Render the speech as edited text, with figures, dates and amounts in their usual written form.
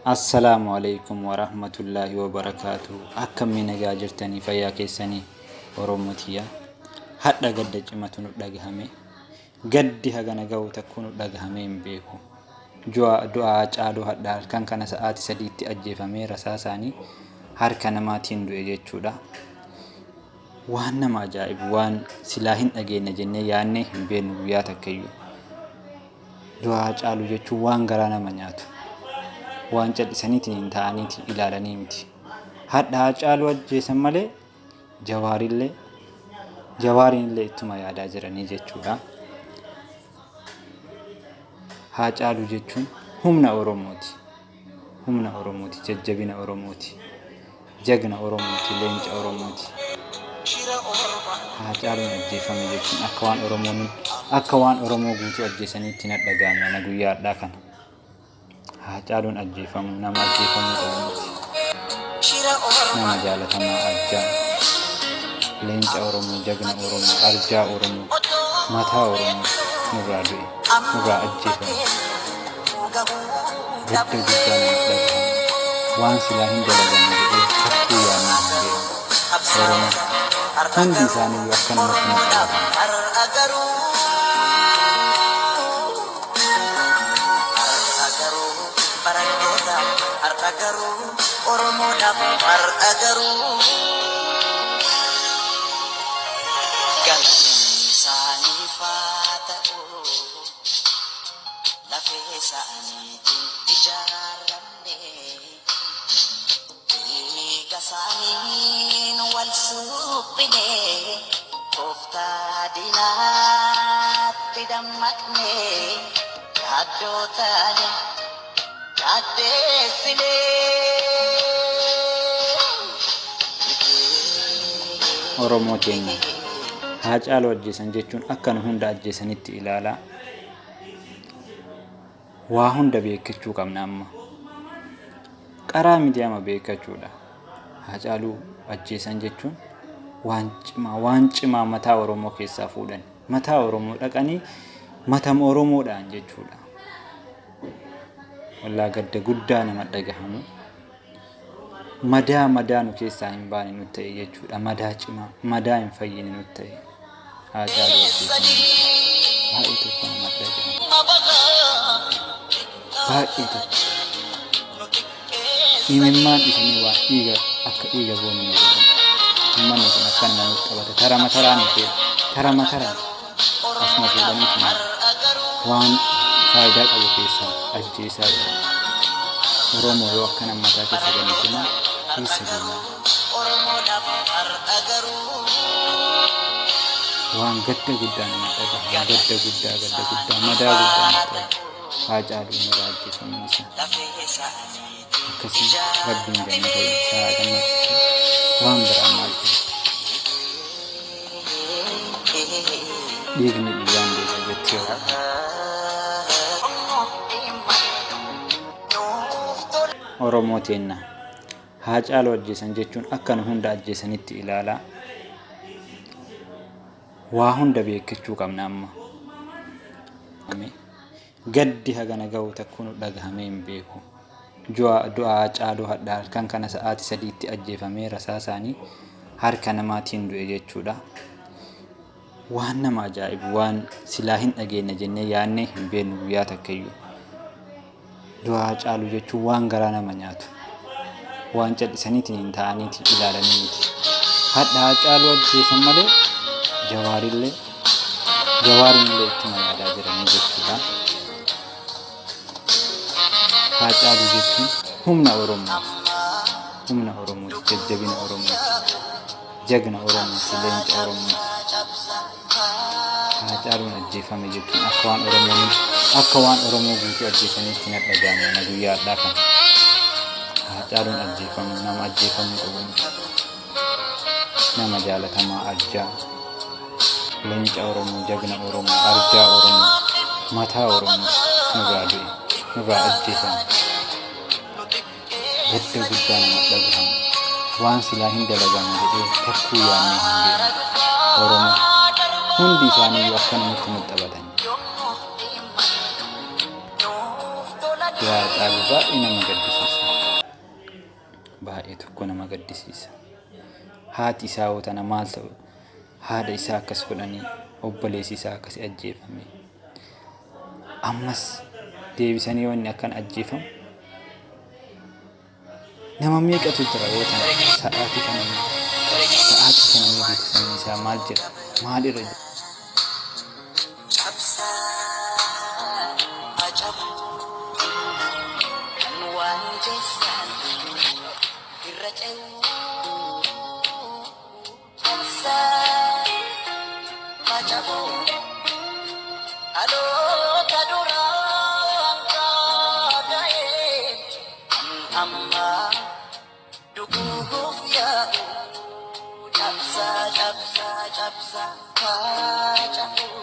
Assalaamu alaikum warahmatullaahi wabarakaatu. Akkamii nagaa jirtanii, fayyaa keessanii, Oromoo tiyya? Hadha gadda cimatu nu dhagahame. Gaddi hagana ga'u takkuu nu dhagahame hin beeku. Du'a Haacaaluu hadha halkan kana sa'aatii 3tti ajjeefamee, rasaasaanii harka namaatiin du'e jechuudha. Waan nama ajaa'ibu, waan silaa hin dhageenya jennee yaadnee hin beeknu guyyaa takkayyuu. Du'a Haacaaluu jechuun waan garaa nama nyaatu. Waan cal'isaniitiin hin ta'aniiti ilaalanii miti. Hadha Haacaaluu ajjeesan malee Jawaarillee Jawaariinillee ittuma yaadaa jiranii jechuudha. Haacaaluu jechuun humna Oromooti. Humna Oromooti, jajjabina Oromooti. Jagna Oromooti, leenca Oromooti. Haacaaluun ajjeefame jechuun akka waan Oromoo guutuu ajjeesaniitti na dhaga'ame ana guyyaa har'aa kana. Haacaaluun ajjeefamu nama ajjeefamuu qabu miti. Nama jaalatamaa, arjaa, leenca Oromoo, jagna Oromoo, arjaa Oromoo, mataa Oromoo nurraa du'e, nurraa ajjeefame. Gadda guddaa nama dhagahame. Waan silaa hin dalagamne jedhee takkuu yaadnee hin beeknu. Oromoo hundi isaaniiyyuu akkanumatti nu qabatan. Barattoota har'a garuu Oromoodhaaf har'a garuu galanni isaaniif haa ta'u, lafee isaaniitiin ijaaramne, dhiiga isaaniin wal suphine, tooftaa diinaatti dammaqne, yaaddoo taane yaaddeessine. Oromoo keenya, Haacaaluu ajjeesan jechuun akka nu hunda ajjeesanitti ilaalaa. Waa hunda beekkachuu qabna amma. Qaraa miti, amma beekkachuudha. Haacaaluu ajjeesan jechuun waan cimaa, waan cimaa mataa Oromoo keessaa fuudhan. Mataa Oromoo dhaqanii matama Oromoodhaan jechuudha. Wallaa gadda guddaa nama dhagahamu. Madaa madaa nu keessaa hin baane nu ta'e jechuudha. Madaa cimaa, madaa hin fayyine nu ta'e. Haacaaluu ajjeesan baay'ee tokko nama dhagahama. Baay'ee tokko. Imimmaan isanii waan dhiiga akka dhiiga boonu nu godhan. Uummanni kun akkanuma nutti qabata. Tarama taraan nu tarama taraan asuma fuudhaniituma waan faayidaa qabu keessaa ajjeesaa jiran. Oromoo yoo akkana mataa keessa galchina, eessa deemna? Waan gadda guddaa nama dhagahama. Gadda guddaa, gadda guddaa, madaa guddaa nutti ta'e. Haacaaluu nurraa ajjeefamuun isaa. Akkasii Rabbiin jannata isaa haa gammachiisu. Waan biraa maal jedhu? Dhiigni dhiigaan deebi'a jetti Oromoon. Oromoo teenna, Haacaaluu ajjeesan jechuun akka nu hunda ajjeesanitti ilaalaa. Waa hunda beekkachuu qabna amma. Gaddi hagana ga'u takkuu nu dhagahamee hin beeku. Du'a Haacaaluu hadha halkan kana sa'aatii 3tti ajjeefamee, rasaasaanii harka namaatiin du'e jechuudha. Waan nama ajaa'ibu, waan silaa hin dhageenya jennee yaadnee hin beeknu guyyaa takkayyuu. Du'a Haacaaluu jechuun waan garaa nama nyaatu. Waan cal'isaniitiin hin ta'aniiti ilaalanii miti. Hadha Haacaaluu ajjeesan malee Jawaarillee Jawaariinillee ittuma yaadaa jiranii jechuudha. Haacaaluu jechuun humna Oromooti. Humna Oromooti, jajjabina Oromooti. Jagna Oromooti, leenca Oromooti. Haacaaluun ajjeefame jechuun akka waan Oromoo guutuu ajjeesaniitti na dhagahame ana guyyaa har'aa kana. Haacaaluun ajjeefamu nama ajjeefamuu qabu miti. Nama jaalatamaa, arjaa, leenca Oromoo, jagna Oromoo, arjaa Oromoo, mataa Oromoo nurraa du'e, nurraa ajjeefame. Gadda guddaa nama dhagahama. Waan silaa hin dalagamne jedhee takkuu yaadnee hin beeknu. Oromoo hundi isaaniiyyuu akkanumatti nu taphatan. Du'a Haacaaluu baay'ee nama gaddisiisa. Baay'ee tokko nama gaddisiisa. Haati isaa hoo tana maal ta'u? Haadha isaa akkas godhanii, obboleessi isaa akkas ajjeefame. Ammas deebisanii yoo inni akkan ajjeefamu nama meeqatu jira yoo tana sa'aatii kana sa'aatii kana mee beeksisni isaa maal jedha? Maal irra jira? Cabsaa acabu kan waan jeessaan irra ce'uu cabsaa acabu dhaloota duraan kaaga'ee kan ammaa duguuguuf yaa'u cabsaa cabsaa cabsaa haa cabu.